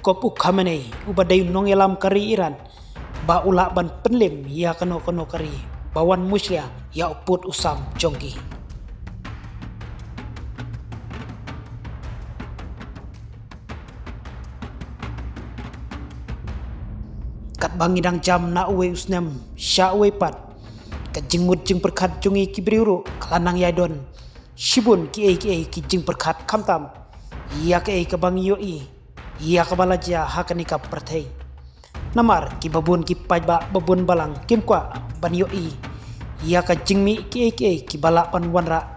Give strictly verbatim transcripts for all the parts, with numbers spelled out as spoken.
Kop u Khamenei, uba dei u nongïalam ka ri Iran, ba u lah ban pynlem ïa kano kano ka ri ba wan mushlia ïa u pud u sam jong ki. Katba ngi dang jam na uwei u snem sha uwei pat, ka jingmut jingpyrkhat jong ngi ki briew ruh ka la nang ïai don shibun kiei kiei ki jingpyrkhat, khamtam ïa kaei kaba ngi ïohi, ïa kaba la jia ha kane ka pyrthei. Namar kiba bun ki paidbah ba bun balang kim kwah ban ïohi ïa ka jingmih kiei kiei kiba lah ban wanrah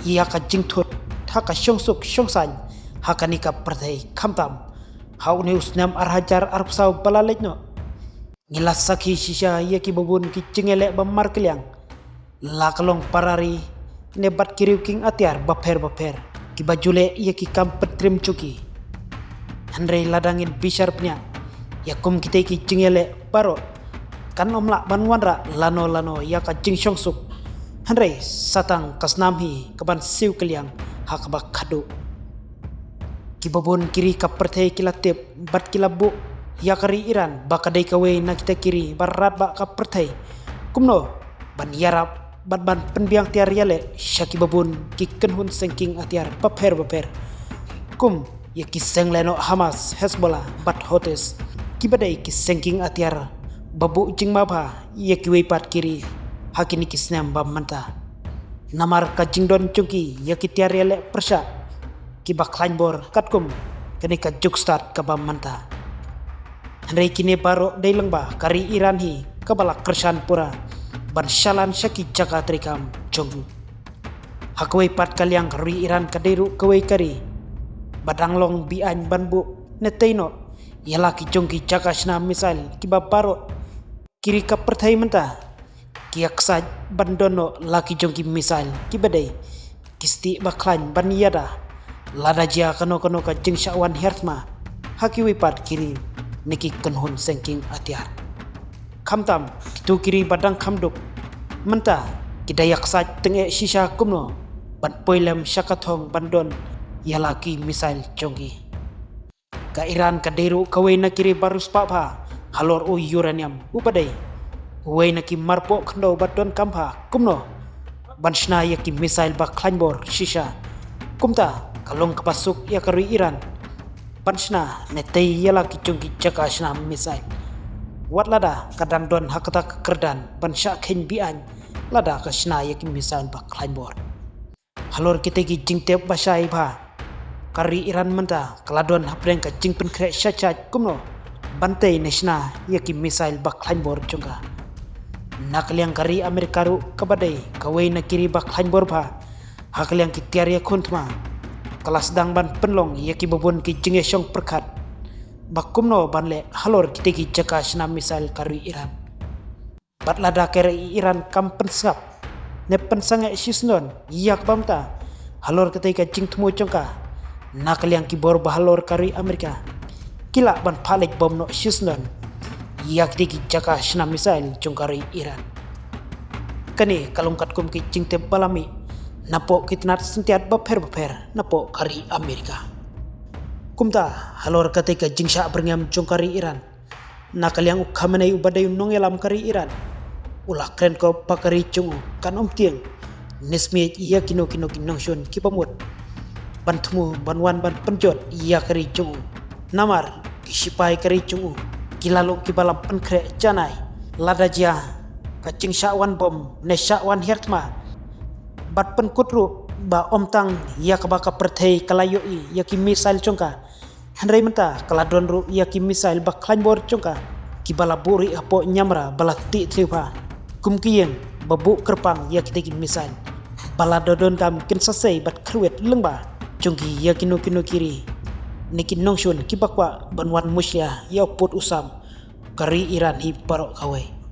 ïa ka jingthut ha ka shongsuk shongsaiñ ha kane ka pyrthei, khamtam ha une u snem ar hajar arphew saw ba la leit noh. Ngi la sakhi shisha ïa kiba bun ki jingïaleh ba markylliang, la ka long para ri ne bad ki riew kieng atiar bapher bapher kiba ju leh ïa ki kam pyntrim jong ki. Hynrei lada ngin bishar bniah ïa kum kitei ki jingïaleh baroh, kan ym lah ban wanrah lano lano ïa ka jingshongsuk, hynrei sa tang ka snam hi kaban siew kylliang ha kaba khadduh. Kiba bun ki ri ka pyrthei ki la tip bad ki la buh ïa ka ri Iran ba ka dei kawei na kita ki ri ba radbah ka pyrthei kumno ban ïarap bad ban pynbiang tiar ïaleh sha kiba bun ki kynhun seng kieng atiar bapher bapher, kum ïa ki seng lehnoh Hamas, Hezbollah bad Houthis, kiba dei ki seng kieng atiar ba buh jingma bha ïa kiwei pat ki ri ha kine ki snem ba mynta. Namar ka jingdon jong ki ïa ki tiar ïaleh pyrshah kiba khlaiñ bor katkum kane ka juk stad kaba mynta. Hynrei kine baroh dei lyngba ka ri Iran hi kaba la kyrshan pura ban shalan sha ki jaka treikam jong u. Ha kawei pat ka liang ka ri Iran ka dei ruh kawei ka ri ba dang long beaiñ ban buh ne tei noh ïa la ki jong ki jaka shna missile kiba baroh ki ri ka pyrthei mynta ki ïa ksaid ban don noh la ki jong ki missile kiba dei ki stieh ba khlaiñ ban ïada lada jia kano kano ka jingshah wan hiar thma ha kiwei pat ki ri ne ki kynhun seng kieng atiar. Khamtam kito ki ri ba dang kham duk mynta ki da ïa ksaid tyngeh shisha kumno ban poi lem sha ka thong ban don ïa la ki missile jong ki. Ka Iran ka dei ruh kawei na ki ri ba riewspah bha halor u uranium uba dei uwei na ki marpoh khyndew ba donkam bha kumno ban shna ïa ki missile ba khlaiñ bor shisha. Kumta ka long kaba suk ïa ka ri Iran ban shna ne tei ïa la ki jong ki jaka shna missile, wat lada ka dang don ha kata ka kyrdan ban shah kheiñ beaiñ lada ka shna ïa ki missile ba khlaiñ bor. Halor kitei ki jingtip ba shai bha, ka ri Iran mynta ka la don hapdeng ka jingpynkhreh shait shait kumno ban tei ne shna ïa ki missile ba khlaiñ bor jong ka. Na ka liang ka ri Amerika ruh kaba dei kawei na ki ri ba khlaiñ bor bha ha ka liang ki tiar ïakhun thma, ka la sdang ban pynlong ïa kiba bun ki jingïashong pyrkhat ba kumno ban leh halor kitei ki jaka shna missile ka ri Iran. Bad lada ka ri Iran kam pynsngap ne pynsangeh shisyndon ïa kaba mynta halor katei ka jingthmu jong ka, na ka liang ki bor ba halor ka ri Amerika ki lah ban phah leit bom noh shisyndon ïa kitei ki jaka shna missile jong ka ri Iran. Kane ka long katkum ki jingtip ba la mih napoh ki tnat syntiat bapher bapher napoh ka ri Amerika. Kumta halor katei ka jingshah byrngem jong ka ri Iran, na ka liang u Khamenei uba dei u nongïalam ka ri Iran u la kren ko ba ka ri jong u kan ym tieng ne smiej ïa kino kino ki nongshun kiba mut ban thmu ban wan ban pynjot ïa ka ri jong u. Namar ki shipai ka ri jong u ki la long kiba la pynkhreh janai lada jia ka jingshah wan bom ne shah wan hiar thma. Bad pynkut ruh ba ym tang ïa kaba ka pyrthei ka la ïohi ïa ki missile jong ka, hynrei mynta ka la don ruh ïa ki missile ba khlaiñ bor jong ka kiba la buhrieh hapoh ñiamra ba la tih thliew bha kum ki ïing ba buh kyrpang ïa kitei ki missile ba la da donkam kin sa sei bad kyrwit lyngba jong ki ïa kino kino ki ri ne ki nongshun kiba kwah ban wan mushlia ïa u pud u sam ka ri Iran hi baroh kawei.